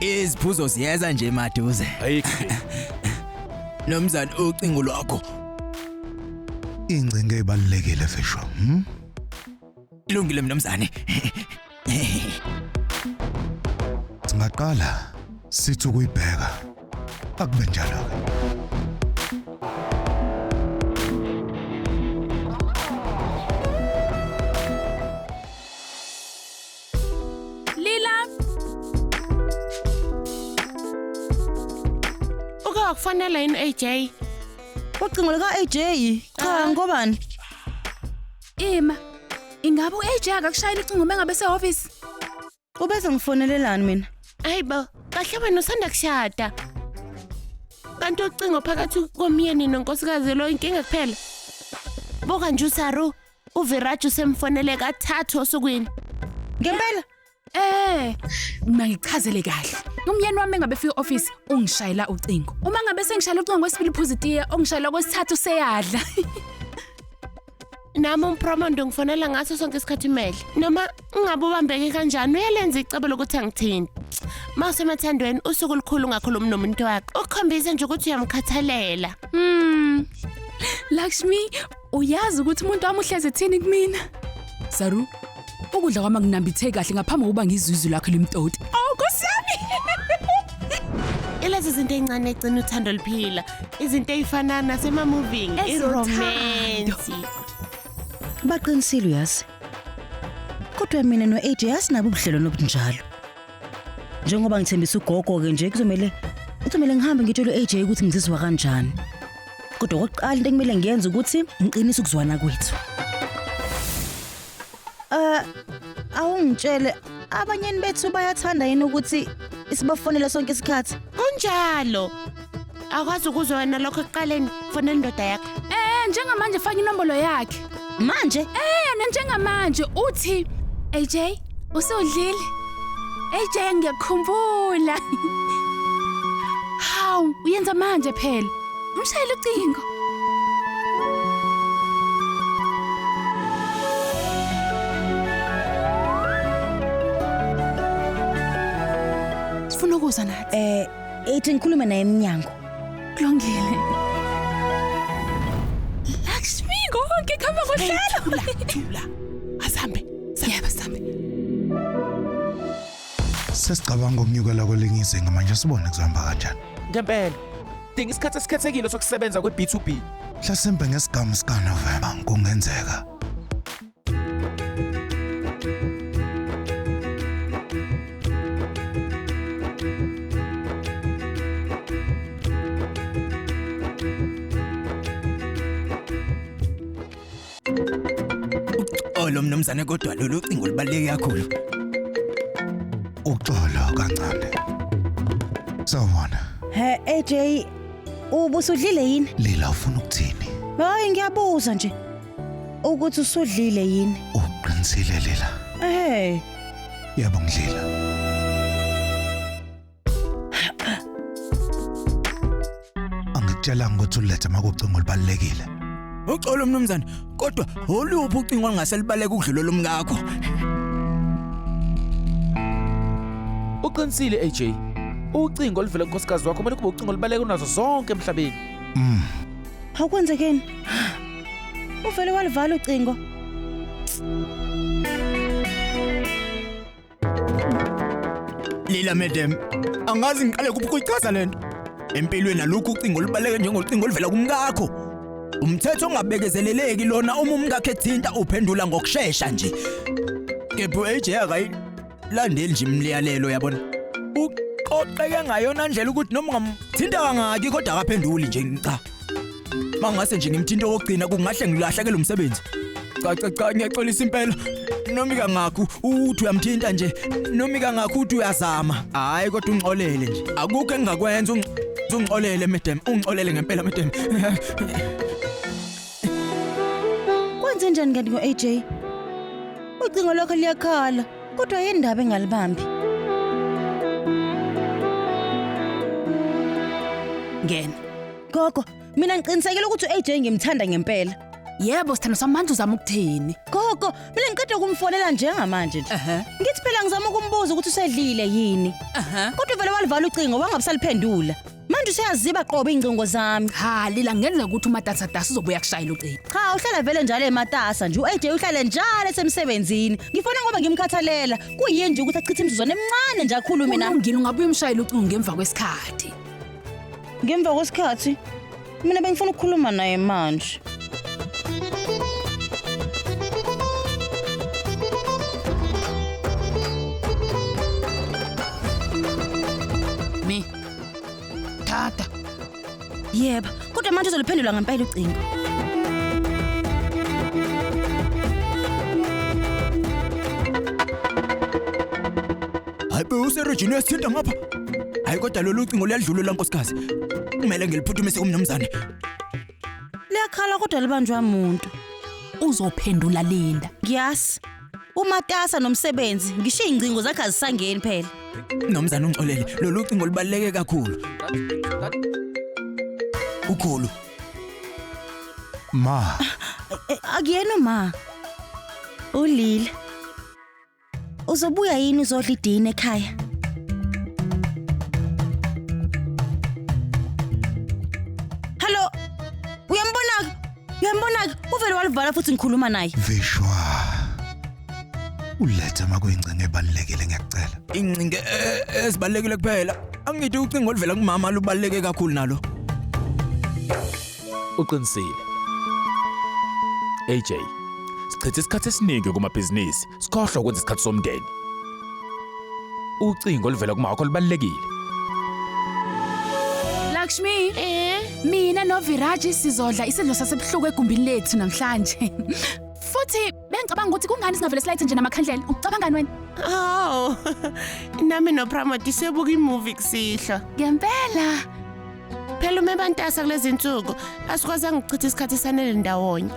Iziphuzo ziyeza nje maduze. Ayikho. Nomzana ucingo lwakho. Ingcingo ebalekile Fisho. Ilungile mnumzane. Singaqala sithi ukuyibheka. Akube njalo ke. Lila. Uke wakufonela yini AJ? Ucingo luka AJ. Cha ngobani? Ima. Ingabe uAJ akakushayela ucingo mengabe sehhovisi? Ubese ngifonelelani mina? Hayibo, kahle wena usanda kushada. Kanti ucingo phakathi komyeni nonkosikazi lo inkinga kuphela. Buka nje uSaru, uViraj usemfonele kathathu osukwini. Ngempela? Mina ngichazele kahle. Umyeni wami engabe efika office ungishayela ucingo. Uma ngabe sengishayela ucingo kwesibili phuza itiye, ongishayela kwesithathu seyadla. Nami umpromondo ngifonela ngaso sonke isikhathi imele. Noma ngabe ubambeke kanjani uyalenza icebo lokuthi angithinte. Mawusemathandweni usuku olukhulu ungakhulumi nomuntu wakho. Ukukhombisa nje ukuthi uyamkhathalela. Lakshmi, uyazi ukuthi umuntu wami uhleze ethini kumina? Saru, ukudla kwami akunambithe kahle ngaphambi kokuba ngizwe izwi lakho limtoti. Oh, Nkosi yami. Ilezi zinto ey'ncane egcina uthando liphila. Izinto ey'fana nasema-moving, Ezothando. i-romance. Baqinisile uyazi. Kodwa mina no-AJ asinabo ubudlelwano obunjalo. Njengoba ngithembisa ugogo ke nje kuzomele ngihambe ngitshele u-AJ ukuthi ngizizwa kanjani. Kodwa okokuqala into ekumele ngiyenze ukuthi ngiqinise ukuzwana kwethu. Awungitshele abanyeni bethu bayathanda yini ukuthi sibafonele sonke isikhathi? Kunjalo. Akwazi ukuzwa wena lokho ekuqaleni, fonela indoda yakho. Njengamanje faka inombolo yakhe. Manje? Njengamanje uthi AJ usudlile. AJ ngiyakukhumbula. Hawu, uyenza manje phela. Umshayela ucingo. Sifuna ukuzwa nathi. Ethi ngikhulume naye eminyango. Kulungile. Lakshmi konke khamba ngohlelo. Thula. Asambe. Yebo sambe. Sesicabanga ukunyukela kwelinye izinga manje sibone kuzohamba kanjani. Ngempela. Dinga isikhathi esikhethekile sokusebenza kwe-B2B. Mhlasimbe ngesigamu sika November kungenzeka. Uxolo mnumzane kodwa lolu cingo lubaluleke kakhulu. Uxolo kancane. Sawubona. He AJ, ubusudlile yini? Lila ufuna ukuthini? Hayi ngiyabuza nje. Ukuthi usudlile yini? Uqinisile Lila. Ehhe. Yebo ngidlile. Angikutshelanga ukuthi ulethe makucingo olubalulekile. Uxolo mnumzane kodwa oluphi ucingo olungase libaleke ukudlula lomkakho? Uqinisile AJ. Ucingo oluvela kunkosikazi wakho kumele kube ucingo olubaleka unazo zonke emhlabeni. Awukwenzekeni? Uvele walivala ucingo. Lila madam, angazi ngiqale kuphi ukuyichaza lento. Empilweni alukho ucingo olubaleke njengocingo oluvela kumkakho. Umthetho ongabekezeleleki lona uma umkakhe ethinta uphendula ngokusheshsha nje. Kepha AJ akayilandeli nje imiyalelo yabona. Uqoqeke ngayona ndlela ukuthi noma ungamthinta kangaki kodwa akaphenduli nje cha. Mangase nje ngimthinta okugcina kungahle ngilahlekele umsebenzi. Cha cha cha ngiyaxolisa impela. Noma kangakho uthi uyamthinta nje, noma kangakho uthi uyazama. Hayi kodwa ungixolele nje. Akukho engingakwenza ungixolele madam, ungixolele ngempela madam. Kwenze njani kanti ngo-AJ? Ucingo lwakho liyakhala, kodwa yini indaba engalibambi? Ngena. Gogo, mina ngiqinisekile ukuthi u-AJ ngimthanda ngempela. Yebo sithando sami, manje uzama ukuthini? Gogo, mina ngiqeda ukumfonela njengamanje nje. Ngithi phela ngizama ukumbuza ukuthi usedlile yini. Kodwa vele walivala ucingo wangabusaliphendula. Manje useyaziba qobe ingcingo zami. Ha Lila, ngenzeka ukuthi umatasatasa uzobuya kushayela ucingo. Cha, uhlala vele njalo ematasa nje. U-AJ uhlale njalo esemsebenzini. Ngifuna ngoba ngimkhathalela. Kuyini nje ukuthi achithe imizuzwana emincane nje akhulume nami. Kulungile, ungabuye umshayele ucingo ngemva kwesikhathi. Ngemva kwesikhathi mina bengifuna ukukhuluma naye manje. Mi. Tata. Yebo, kodwa manje uzoliphendula ngempela ucingo. Hayi be, userejini uyasithinta ngapha. Hayi kodwa lolu ucingo luyadlulela nkosikazi. Kumele ngiliphuthumise kumnumzane. Liyakhala kodwa libanjwa umuntu. Uzophendula Linda. Ngiyasi. Umatasa nomsebenzi, ngisho ingcingo zakhe azisangeni phela. Mnumzane ungixolele, lolu ucingo lubaluleke kakhulu. Ukhulu. Ma, Akuyena ma. Ulila. Uzobuya yini uzodla idina ekhaya? Hello. Uyambona? Uyambona? Uvele walivala futhi ngikhuluma naye. Vishwa. Uletha makuyingcingo ebalulekile ngiyakucela. Ingcinge ezibalulekile kuphela. Angithi ucingo oluvela kumama lubaluleke kakhulu nalo. Uqinisile. AJ, sichitha isikhathi esiningi kumabhizinisi, sikhohlwa ukwenza isikhathi somndeni. Ucingo oluvela kuma wakho lubalulekile. Lakshmi, mina noViraj sizodla isidlo sasebuhlungu egumbini lethu namhlanje. Futhi bengicabanga ukuthi kungani singavele silayithe nje namakhandlela. Ucabangani wena? Oh. Nami noPramod siyobuka imovie kusihlwa. Ngempela. Phela uma ebantasa kulezi insuku asikwazanga ukuchitha isikhathi esanele ndawonye.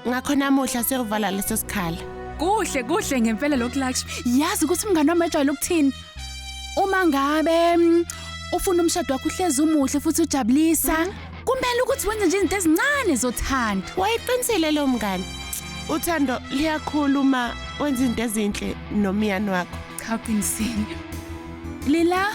Ngakho namuhla siyovala leso sikhala. Kuhle kuhle ngempela lokhu Lakshmi. Yazi ukuthi umngane wami ejwayele ukuthini? Uma ngabe ufuna umshado wakho uhlezi umuhle futhi ujabulisa, kumele ukuthi wenze nje izinto ezincane zothando. Wayeqinisile lo mngane. Uthando liyakhula uma wenza izinto ezinhle nomyeni wakho. Cha uqinisile. Lila.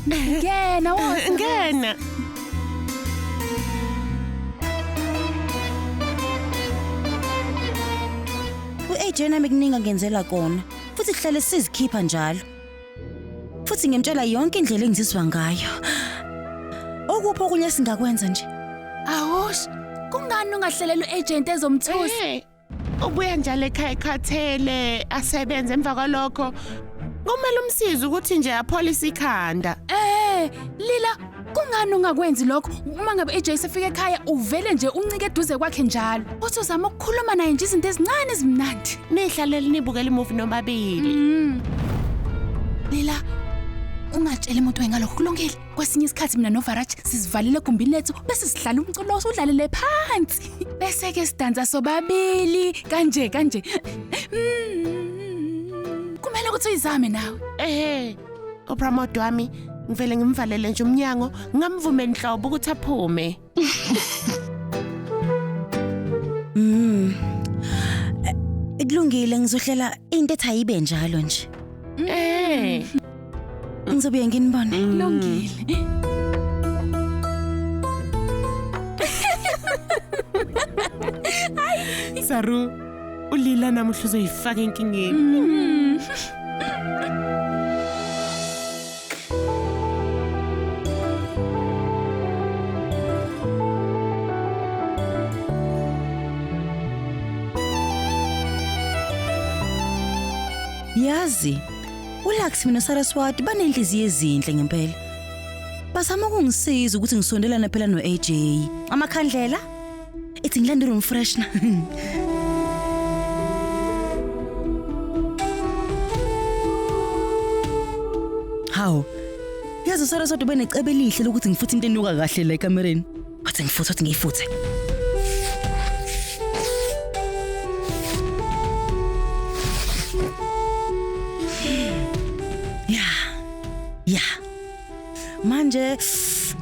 Ngena woza. Ngena. U-AJ nami kuningi angenzela kona. Futhi sihlale sizikhipha njalo. Futhi ngimtshela yonke indlela engizizwa ngayo. Okuphi okunye singakwenza nje? Awush, kungani ungahlelela uagent ezomthusa? Ubuya njalo ekhaya ekhathele, asebenze emva kwalokho. Kumele umsize ukuthi nje apholise ikhanda. Lila, kungani ungakwenzi lokho? Uma ngabe AJ sefika ekhaya uvele nje uncike eduze kwakhe njalo. Uthi uzama ukukhuluma naye nje izinto ezincane ezimnandi. Nihlalele nibukele imovie nomabili. Lila, ungatsheli umuntu ngalokho kulungile. Kwesinye isikhathi mina noVaraj sizivalele egumbini lethu bese sihlala umculo osudlalele phansi. Bese ke sidansa sobabili kanje kanje. Kumele ukuthi uyizame nawe. uPramod wami ngivele ngimvalele nje umnyango, ngamvume inhlobo ukuthi aphume. Kulungile, ngizohlela into ethi ayibe njalo nje. Ngizobuye nginibone. Kulungile. Saru, ulila namuhla uzoyifaka enkingeni. Yazi, uLaxmi noSaraswati banenhliziyo ezinhle ngempela. Bazama ukungisiza ukuthi ngisondelane phela no-AJ. Amakhandlela ithi ngilande room freshener. Hawu. Yazi uSaraswati benecebo elihle lokuthi ngifuthe into enuka kahle la ekamereni. Wathi ngifuthe, wathi ngiyifuthe. Ya. Manje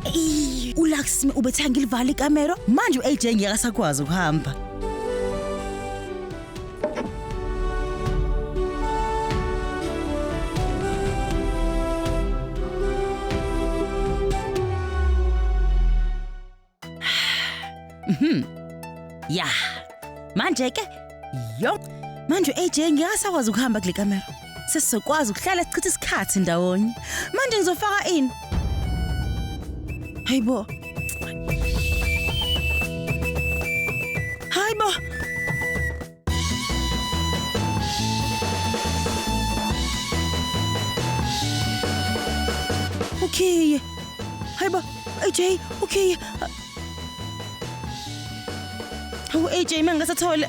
Ey, uLaxmi ubethe ngilivala ikamero, manje uAJ ngeke asakwazi ukuhamba. Ya. Manje ke yo manje AJ ngeke asakwazi ukuhamba kule kamera. Sesizokwazi ukuhlala sichithe isikhathi ndawonye. Manje ngizofaka ini? Hayibo. Hayibo. Okay. Hayibo, AJ, okay. Hawu AJ mangasathola.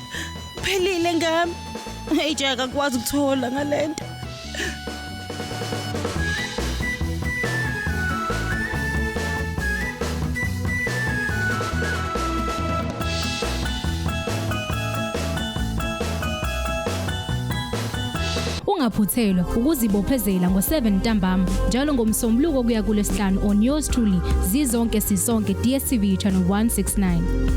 Phelile ngami. AJ akakwazi ukuthola ngalento. Ungaphuthelwa ukuzibophezela ngo-7 ntambama njalo ngomsombuluko kuya kulesihlanu on yours truly zizonke sisonke DStv channel 169.